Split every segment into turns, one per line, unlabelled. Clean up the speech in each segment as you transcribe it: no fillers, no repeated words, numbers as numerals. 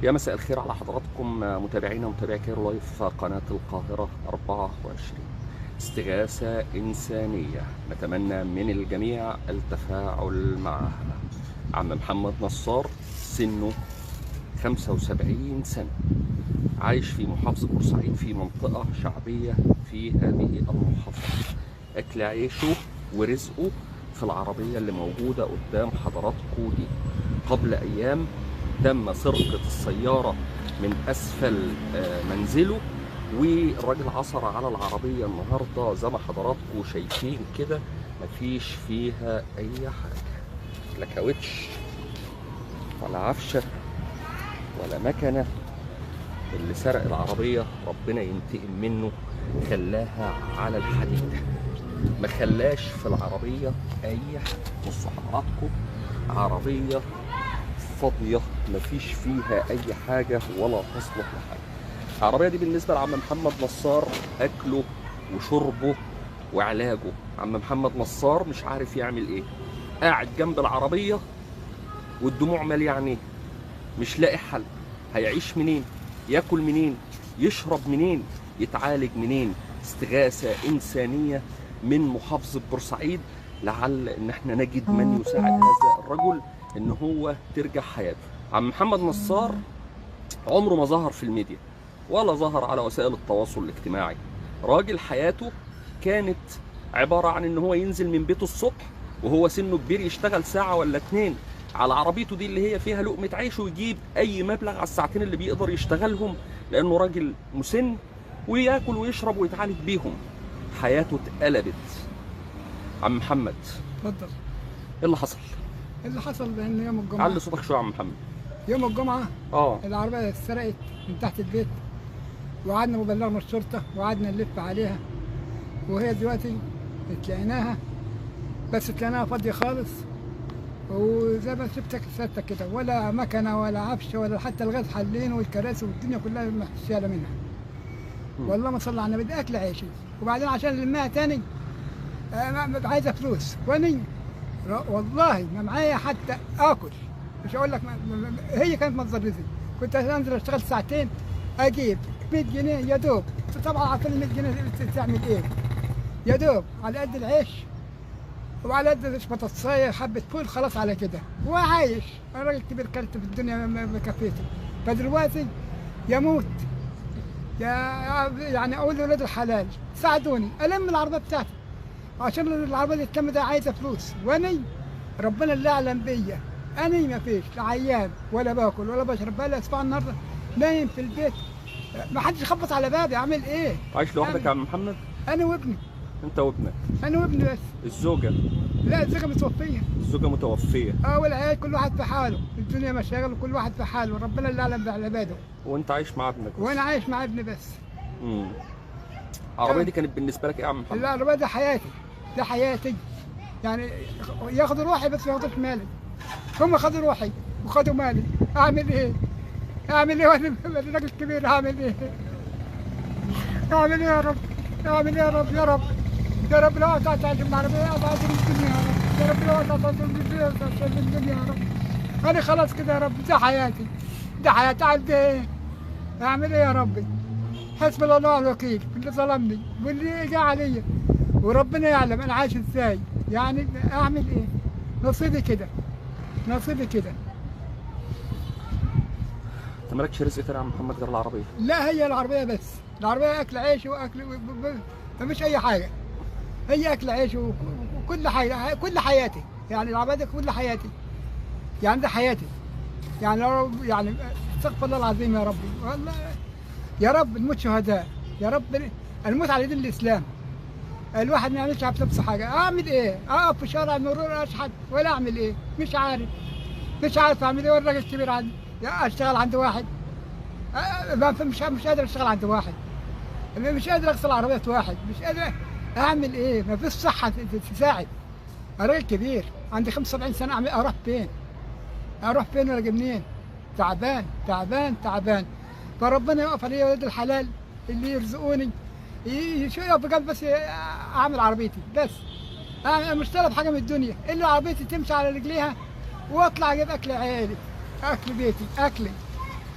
يا مساء الخير على حضراتكم متابعينا ومتابعي كايرو لايف قناة القاهرة 24. استغاثة إنسانية نتمنى من الجميع التفاعل معها. عم محمد نصار سنة 75 سنة، عايش في محافظة بورسعيد في منطقة شعبية في هذه المحافظة. أكل عيشه ورزقه في العربية اللي موجودة قدام حضراتكم دي. قبل أيام تم سرقة السيارة من أسفل منزله، والراجل عثر على العربية النهاردة زي ما حضراتكم شايفين كده، مفيش فيها أي حاجة، لا كاوتش ولا عفشة ولا مكنة. اللي سرق العربية ربنا ينتقم منه، خلاها على الحديدة، ما خلاش في العربية أي حاجة. بصوا حضراتكم، عربية فاضية مفيش فيها أي حاجة ولا تصلح لحاجة. العربية دي بالنسبة لعم محمد نصار أكله وشربه وعلاجه. عم محمد نصار مش عارف يعمل إيه، قاعد جنب العربية والدموع مالية عينيه، مش لاقي حل. هيعيش منين؟ ياكل منين؟ يشرب منين؟ يتعالج منين؟ استغاثة إنسانية من محافظة بورسعيد، لعل إن احنا نجد من يساعد هذا الرجل إن هو ترجع حياته. عم محمد نصار عمره ما ظهر في الميديا ولا ظهر على وسائل التواصل الاجتماعي. راجل حياته كانت عبارة عن إن هو ينزل من بيته الصبح وهو سنة كبير، يشتغل ساعة ولا اتنين على عربيته دي اللي هي فيها لقمة عيشه، ويجيب أي مبلغ على الساعتين اللي بيقدر يشتغلهم لأنه راجل مسن، وياكل ويشرب ويتعالج بيهم. حياته اتقلبت. عم محمد
اتفضل.
ايه اللي حصل؟
اللي حصل بان يوم الجمعة،
علي صوتك شوية يا عم محمد.
يوم الجمعة العربية اتسرقت من تحت البيت، وقعدنا وبلغنا الشرطة وقعدنا نلف عليها، وهي دلوقتي تلاقيناها، بس تلاقيناها فاضية خالص، وزي ما شفتك سيادتك كده، ولا مكنه ولا عفش ولا حتى الغاز حلين، والكراسي والدنيا كلها شاله منها. والله ما صلى على النبي، ده اكل عيشي. وبعدين عشان نلمها تاني عايزه فلوس، واني والله ما معايا حتى اكل. مش هقول لك هي كانت مصدر رزقي، كنت انزل اشتغل ساعتين اجيب 100 جنيه يا دوب. طبعا عارفين 100 جنيه تعمل ايه، يا دوب على قد العيش وعلى قد بطاطسايه حبه فول، خلاص على كده وعايش. انا راجل كبير، كلت في الدنيا ما كفيته. فدلوقتي يموت يا يعني اقول لاولاد الحلال ساعدوني الم العربية بتاعتي، عشان العربية اللي تتلم ده عايزه فلوس، واني ربنا اللي اعلم بيا، اني ما فيش لا عيان ولا باكل ولا بشرب، بقالي اسبوع النهارده نايم في البيت، ما حدش يخبط على بابي. اعمل ايه؟
عايش لوحدك يا عم محمد؟
انا وابني.
انت وابنك؟
انا وابني بس.
الزوجة؟
لا، الزوجة متوفيه.
الزوجة متوفيه.
والعيال كل واحد في حاله، الدنيا مشاغل وكل واحد في حاله، ربنا اللي اعلم بعباده.
وانت عايش مع ابنك بس؟
وانا عايش مع ابني بس.
العربية دي كانت بالنسبة لك ايه يا عم محمد؟
العربية دي حياتي، ده حياتي، يعني ياخدوا روحي بس ما ياخدوش مالي. هم خدوا روحي وخدوا مالي، اعمل ايه؟ اعمل ايه وانا راجل كبير؟ اعمل ايه؟ اعمل ايه يا رب؟ اعمل ايه يا رب؟ يا رب يا رب لو قطعت عشان العربية قطعت من الدنيا يا رب، يا رب لو قطعت عشان الدنيا يا رب. انا خلاص كده يا رب، ده حياتي، ده حياتي. اعمل ايه؟ اعمل ايه يا ربي؟ حسبي الله ونعم الوكيل اللي ظلمني واللي جه عليا، وربنا يعلم انا عايش ازاي. يعني اعمل ايه؟ نصيبي كده، نصيبي كده.
انت مالكش رزق تاني يا عم محمد غير العربية؟
لا، هي العربية بس، العربية اكل عيش واكل، مفيش اي حاجة، هي اكل عيش وكل حاجة، كل حياتي يعني. العربية دي كل حياتي يعني، ده حياتي يعني. يعني استغفر الله العظيم يا ربي، والله يا رب نموت شهداء، يا رب نموت على دين الاسلام. الواحد ما يعملش عارف نفسه حاجة. اعمل ايه؟ اقف في شارع المرور اشحت ولا اعمل ايه؟ مش عارف، مش عارف اعمل ايه. والراجل الكبير عندي اشتغل عند واحد، مش قادر اشتغل عند واحد، مش قادر اغسل عربية واحد، مش قادر اعمل ايه؟ ما فيش صحة تساعد. انا راجل كبير عندي 75 سنة، اعمل اروح فين؟ اروح فين ولا اجي منين؟ تعبان تعبان تعبان. فربنا يقف عليا ولاد الحلال اللي يرزقوني، يقف جنب بس اعمل عربيتي بس. انا مش طالب حاجة من الدنيا الا عربيتي تمشي على رجليها، واطلع اجيب اكل عيالي، اكل بيتي، اكلي.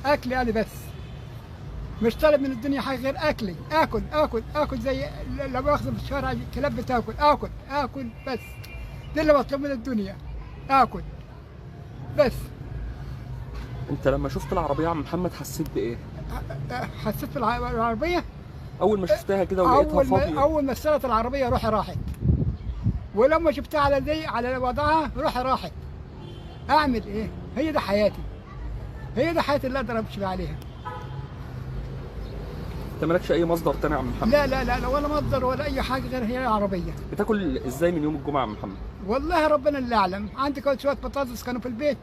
اكلي انا بس، مش طالب من الدنيا حاجة غير اكلي، اكل اكل اكل زي لو باخذ في الشارع الكلاب بتاكل، اكل اكل بس، ده اللي بطلب من الدنيا، اكل بس.
انت لما شفت العربية يا عم محمد حسيت بايه؟
حسيت بالعربية
اول ما شفتها كده ولقيتها فاضية،
اول ما اشترت العربية روحي راحت، ولما شفتها على دي على وضعها روحي راحت. اعمل ايه؟ هي ده حياتي، هي ده حياتي اللي اقدر امشي عليها.
انت مالكش اي مصدر تاني يا عم محمد؟
لا لا لا، ولا مصدر ولا اي حاجة غير هي العربية.
بتاكل ازاي من يوم الجمعة يا عم محمد؟
والله ربنا اللي اعلم. عندي كانت شوية بطاطس كانوا في البيت،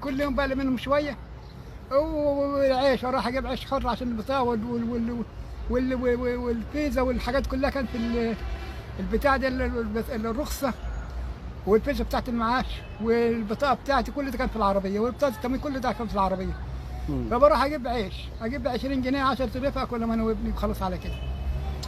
كل يوم بقلي منهم شوية، والعيش اروح اجيب عيش حر عشان البطاقة والفيزا والحاجات كلها كانت في البتاع دي، الرخصة والفيزا بتاعت المعاش والبطاقه بتاعتي كل ده كان في العربية، والبطاقه التموين كل ده كان في العربية. فبروح اجيب عيش، اجيب 20 جنيه 10 رغيف اكل انا وابني وخلاص على كده.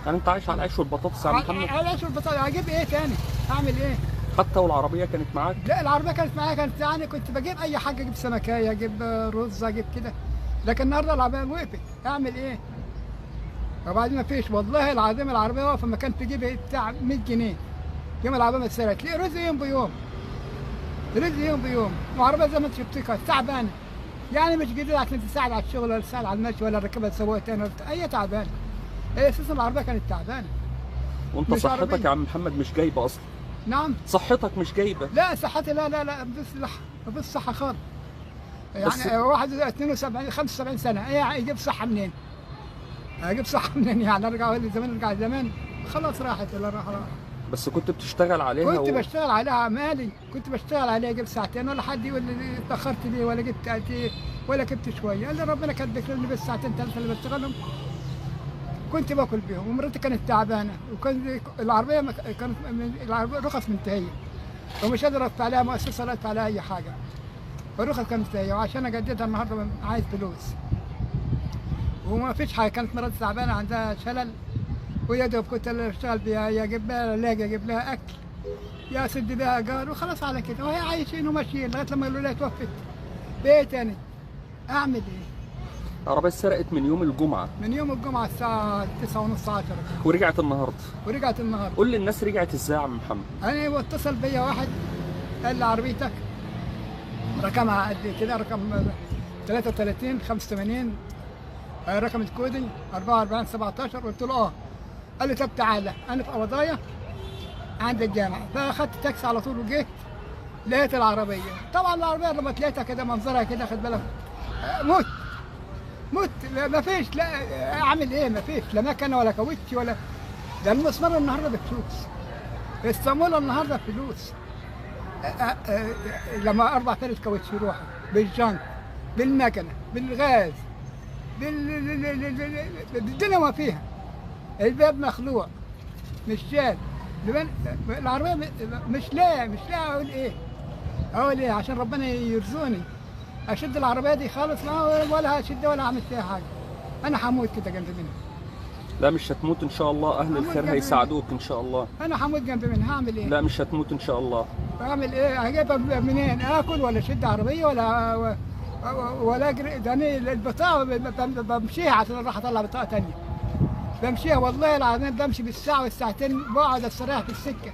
يعني انت عايش على العيش والبطاطس يا عم محمد؟
على العيش والبطاطس، اجيب ايه تاني؟ اعمل ايه؟
حتى والعربية كانت معاك؟
لا العربية كانت معايا، كانت يعني كنت بجيب اي حاجة، اجيب سمكايه، اجيب رز، اجيب كده، لكن النهارده العربية وقفت، اعمل ايه؟ وبعدين ما فيش، والله العظيم العربية واقفة مكان في جيبي بتاع 100 جنيه يوم العربية ما اتسرقت، ليه؟ رزق يوم بيوم، رزق يوم بيوم، وعربية زي ما انت شفتيها تعبانة، يعني مش جديدة عشان تساعد على الشغل ولا تساعد على المشي ولا ركبها سواق تاني ولا هي تعبانة، هي اساسا العربية كانت تعبانة.
وانت صحتك يا عم محمد مش جايبه اصلا؟ نعم صحتك مش جايبه؟
لا صحتي لا لا لا، مفيش صحة خالص. يعني واحد 72 75 سنة ايه يجيب صحة منين؟ اجيب صحة منين يعني؟ ارجع زمان، ارجع زمان خلاص راحت اللي راح راح.
بس كنت بتشتغل عليها؟
كنت بشتغل عليها مالي، كنت بشتغل عليها، اجيب ساعتين ولا حد يقول لي اتاخرت ليه ولا جبت ايه ولا جبت شوية، قال لي ربنا كان بيكرمني بس ساعتين ثلاثة اللي بشتغلهم كنت باكل بيهم، ومرتي كانت تعبانة، وكان العربية كانت العربية رخص منتهية ومش قادر ادفع عليها مؤسسة ولا ادفع عليها اي حاجة، فالرخص كانت منتهية، وعشان اجددها النهارده عايز فلوس وما فيش حاجة. كانت مراتي تعبانة عندها شلل، ويا دوب كنت اشتغل بيها، يا اجيب لها علاج، اجيب لها اكل، يا اسد بيها ايجار، وخلاص على كده، وهي عايشين وماشيين لغاية لما الولاية توفت. بايه تاني؟ اعمل ايه؟
العربية اتسرقت من يوم الجمعة.
من يوم الجمعة الساعة 9:30 10.
ورجعت النهارده.
ورجعت النهارده.
قول للناس رجعت ازاي يا عم محمد؟
انا اتصل بيا واحد قال لي عربيتك رقمها قد كده، رقم 33 85، رقم الكودي 44 17. قلت له اه. قال لي طب تعالى انا في قبضايه عند الجامعة. فاخدت تاكسي على طول وجيت لقيت العربية. طبعا العربية لما لقيتها كده منظرها كده خد بالك، موت موت، ما فيش، لا اعمل ايه، ما فيش لا مكنه ولا كاوتش ولا ده. المسمار النهارده بفلوس، الصاموله النهارده بفلوس. لما 4 فرد كاوتش يروحوا بالجنط بالمكنه بالغاز بالدنيا ما فيها، الباب مخلوع مش شال، العربية مش لاقي، مش لاقي. اقول ايه؟ اقول ايه عشان ربنا يرزقني اشد العربية دي خالص؟ ولا هشد ولا اعمل فيها حاجة، انا هموت كده جنب منها.
لا مش هتموت ان شاء الله، اهل الخير هيساعدوك ان شاء الله.
انا هموت جنب منها، هعمل ايه؟
لا مش هتموت ان شاء الله.
اعمل ايه؟ هجيبها منين؟ اكل ولا اشد عربية ولا اجري؟ ده انا البطاقة بمشيها عشان اروح اطلع بطاقة ثانية، بمشيها والله العظيم، بمشي بالساعة والساعتين، بقعد استريح في السكة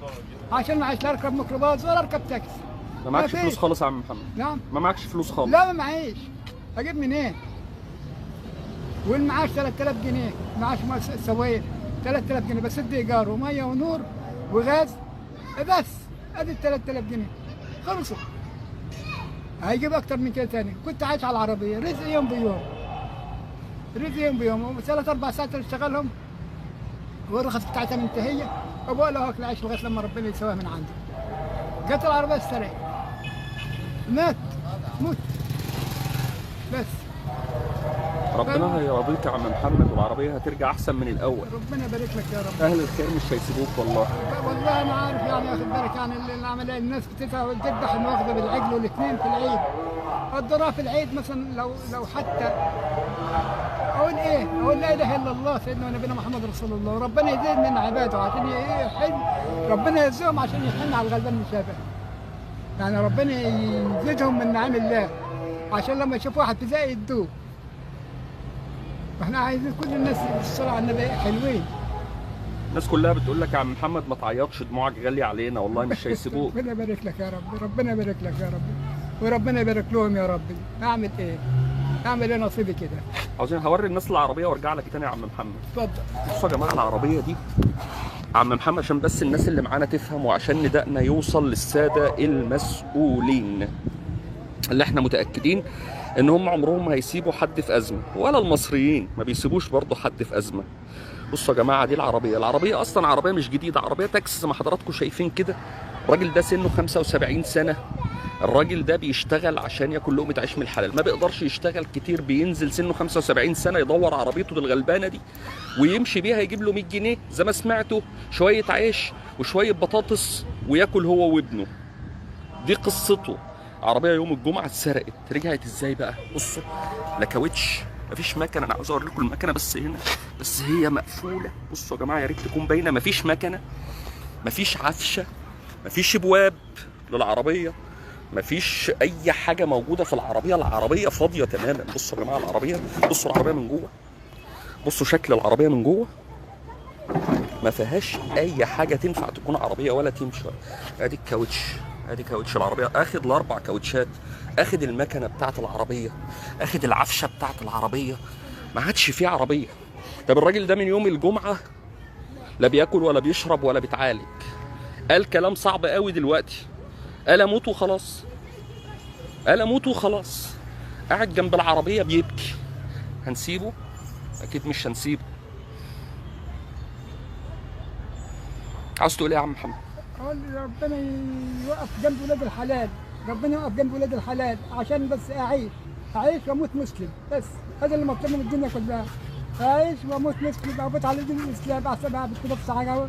عشان معيش لا اركب ميكروباص ولا اركب تاكسي.
ما معكش فلوس خالص يا عم محمد؟
نعم
ما معكش فلوس خالص؟
لا ما معيش، اجيب منين؟ والمعاش 3000 جنيه، معاش سواق 3000 جنيه، بسد ايجار ومية ونور وغاز بس، ادي 3000 جنيه خلصوا. هيجيب اكتر من كده تاني؟ كنت عايش على العربية، رزق يوم بيوم، رزق يوم بيوم، 3 4 ساعات اشتغلهم والرخص بتاعتها منتهية، وبقول له اكل عيش لغاية لما ربنا يسواها من عندي. جت العربية اتسرقت، مات، موت بس.
ربنا هيرضيك يا عم محمد، والعربية هترجع احسن من الاول.
ربنا يبارك لك يا رب.
اهل الخير مش هيسيبوك والله.
والله انا عارف يعني، واخد بالك يعني العملية الناس بتذبح المؤاخذة بالعجل والاثنين في العيد، قدروها في العيد مثلا، لو حتى اقول ايه؟ اقول لا اله الا الله سيدنا ونبينا محمد رسول الله، وربنا يزيد من عباده عشان يحن، ربنا يرزقهم عشان يحن على الغلبان المشابه. يعني ربنا يزيدهم من نعيم الله عشان لما يشوف واحد في زي يدوه. واحنا عايزين كل الناس الصلاة على النبي حلوين.
الناس كلها بتقول لك يا عم محمد ما تعيطش، دموعك غالية علينا والله، مش هيسيبوك.
ربنا يبارك لك يا رب، ربنا يبارك لك يا رب، وربنا يبارك لهم يا رب. اعمل ايه؟ اعمل ايه نصيبي كده؟
عاوزين هوري الناس العربية وارجع لك تاني يا عم محمد.
اتفضل.
بصوا يا جماعة العربية دي عم محمد، عشان بس الناس اللي معانا تفهم، وعشان ندائنا يوصل للسادة المسؤولين اللي احنا متاكدين ان هم عمرهم ما هيسيبوا حد في ازمة، ولا المصريين ما بيسيبوش برضه حد في ازمة. بصوا يا جماعة دي العربية، العربية اصلا عربية مش جديدة، عربية تاكسي زي ما حضراتكم شايفين كده. الراجل ده سنة 75 سنة، الراجل ده بيشتغل عشان ياكل لقمة عيش من الحلال، ما بيقدرش يشتغل كتير، بينزل سنة 75 سنة يدور عربيته الغلبانه دي ويمشي بيها، يجيب له 100 جنيه زي ما سمعتوا، شوية عيش وشوية بطاطس وياكل هو وابنه. دي قصته. عربية يوم الجمعة اتسرقت، رجعت ازاي بقى؟ بصوا، لا كاوتش، مفيش مكنه، انا عاوز اوري لكم المكنه بس هنا، بس هي مقفولة. بصوا يا جماعة يا ريت تكون باينة، مفيش مكنه، مفيش عفشه، مفيش ابواب للعربية، مفيش اي حاجة موجودة في العربية، العربية فاضية تماما. بصوا يا جماعة العربية، بصوا العربية من جوه، بصوا شكل العربية من جوه، ما فيهاش اي حاجة تنفع تكون عربية ولا تمشي. ادي الكاوتش، ادي كاوتش العربية، اخد الاربع كاوتشات، اخد المكنه بتاعه العربية، اخد العفشه بتاعه العربية، ما عادش فيه عربية. طب الراجل ده من يوم الجمعة لا بياكل ولا بيشرب ولا بيتعالج. قال كلام صعب قوي دلوقتي، قال اموت وخلاص، قال اموت وخلاص. قاعد جنب العربية بيبكي. هنسيبه؟ اكيد مش هنسيبه. عاوز تقول ايه يا عم محمد؟
اقول ربنا يوقف جنب ولاد الحلال، ربنا يوقف جنب ولاد الحلال عشان بس اعيش، اعيش واموت مسلم، بس هذا اللي مطلوب من الدنيا كلها. اعيش واموت مسلم، اموت على دين الاسلام احسن ما اعمل نفسي حاجة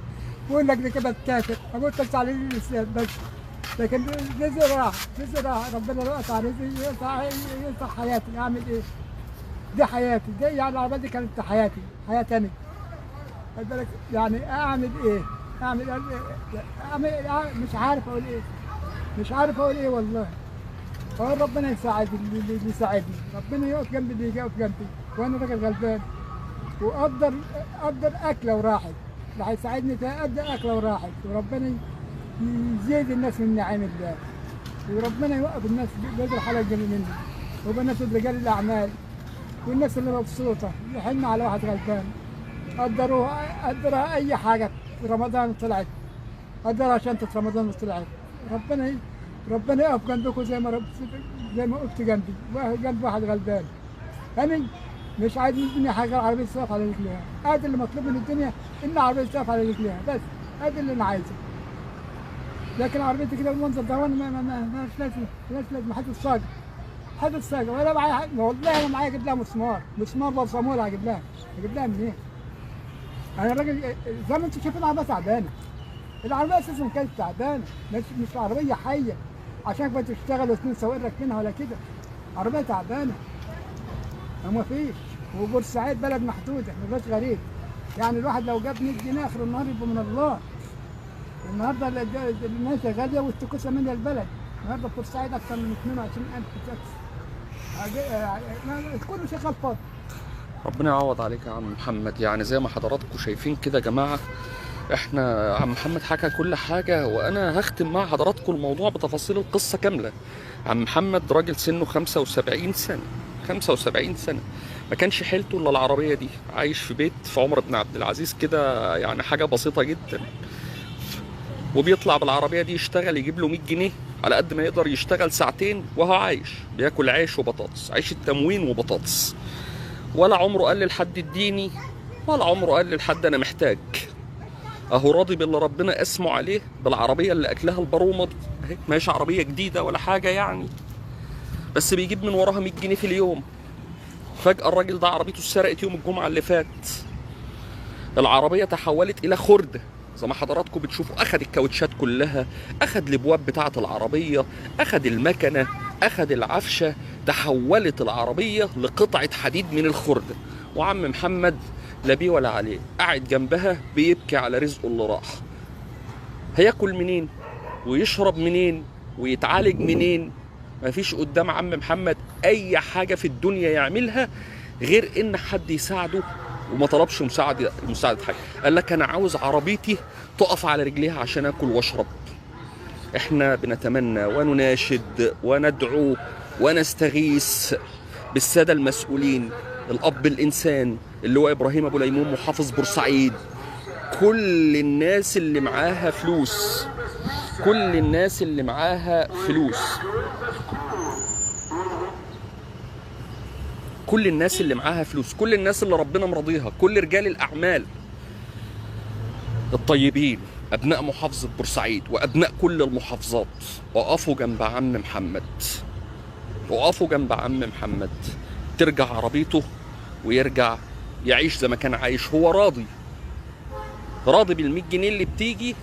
ويقول لك ده كده كافر، اموت بس على دين الاسلام بس. لكن رزق راح، رزق راح، ربنا لو قطع رزقي يقطع حياتي، اعمل ايه؟ دي حياتي، دي يعني العربية دي كانت حياتي، حياتي انا. خد بالك يعني اعمل ايه؟ اعمل اعمل مش عارف اقول ايه، مش عارف اقول ايه والله. اقول ربنا يساعد اللي يساعدني، ربنا يقف جنبي اللي يقف جنبي، وانا راجل غلبان واقدر اقدر اكله وراحت، اللي هيساعدني فيها اقدر اكله وراحت، وربنا يزيد الناس من نعيم الله، وربنا يوقف الناس بيد الحلال جنب مني، وبالناس رجال الاعمال والناس اللي مبسوطة يحن على واحد غلبان. قدروها، قدرها اي حاجة في رمضان طلعت، قدرها شنطه رمضان طلعت. ربنا يقف جنبكم زي ما زي ما وقفت جنبي، جنب واحد غلبان. انا مش عايز من الدنيا حاجة، العربية تقف على رجليها، ادي اللي مطلوب من الدنيا، ان العربية تقف على رجليها بس، ادي اللي انا عايزه. لكن عربيتي كده بالمنظر ده وانا ما لازمه، مالهاش لازمه، حتة صاجه، حتة صاجه، ولا معايا والله انا معايا اجيب لها مسمار، مسمار بصاموله هجيب لها، هجيب لها منين؟ انا الراجل زي ما انتم شايفين العربية تعبانة. العربية اساسا كانت تعبانة، مش عربية حيه عشان بقى تشتغل واثنين سواقين راكبينها ولا كده. عربية تعبانة. وما فيش، وبورسعيد بلد محدودة، ما فيهاش غريب. يعني الواحد لو جاب 100 جنيه اخر النهار يبقى من الله. النهارده الناس غالية والتكوسه من البلد، النهارده في بورسعيد اكثر من 22000 تاكسي. كله شغال فاضي.
ربنا يعوض عليك يا عم محمد. يعني زي ما حضراتكم شايفين كده يا جماعة، احنا عم محمد حكى كل حاجة، وانا هختم مع حضراتكم الموضوع بتفاصيل القصة كاملة. عم محمد راجل سنة 75 سنة، 75 سنة، ما كانش حيلته الا العربية دي، عايش في بيت في عمر بن عبد العزيز كده، يعني حاجة بسيطة جدا، وبيطلع بالعربية دي يشتغل يجيب له 100 جنيه على قد ما يقدر، يشتغل ساعتين وهو عايش، بياكل عيش وبطاطس، عيش التموين وبطاطس. ولا عمره قال لحد اديني، ولا عمره قال لحد انا محتاج. اهو راضي باللي ربنا قسمه عليه، بالعربية اللي اكلها البرومه دي اهي، ماشي عربية جديدة ولا حاجة يعني، بس بيجيب من وراها 100 جنيه في اليوم. فجاة الراجل ده عربيته اتسرقت يوم الجمعة اللي فات. العربية تحولت الى خرده زي ما حضراتكم بتشوفوا، اخد الكاوتشات كلها، اخد الابواب بتاعه العربية، اخد المكنه، اخد العفشه، تحولت العربية لقطعه حديد من الخرده. وعم محمد لا بيه ولا عليه، قاعد جنبها بيبكي على رزقه اللي راح. هياكل منين ويشرب منين ويتعالج منين؟ مفيش قدام عم محمد اي حاجة في الدنيا يعملها غير ان حد يساعده، وما طلبش مساعدة حاجة. قال لك انا عاوز عربيتي تقف على رجليها عشان اكل واشرب. احنا بنتمنى ونناشد وندعو ونستغيث بالساده المسؤولين، الاب الانسان اللي هو ابراهيم ابو ليمون محافظ بورسعيد، كل الناس اللي معاها فلوس، كل الناس اللي معاها فلوس، كل الناس اللي معاها فلوس، كل الناس اللي ربنا مرضيها، كل رجال الأعمال الطيبين، أبناء محافظة بورسعيد وأبناء كل المحافظات، وقفوا جنب عم محمد، وقفوا جنب عم محمد، ترجع عربيته ويرجع يعيش زي ما كان عايش. هو راضي، راضي بال100 جنيه اللي بتيجي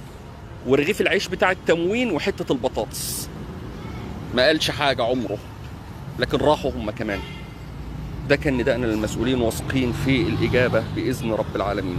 ورغيف العيش بتاع التموين وحتة البطاطس، ما قالش حاجة عمره، لكن راحوا هم كمان. ده كان نداءنا للمسؤولين، واثقين في الإجابة بإذن رب العالمين.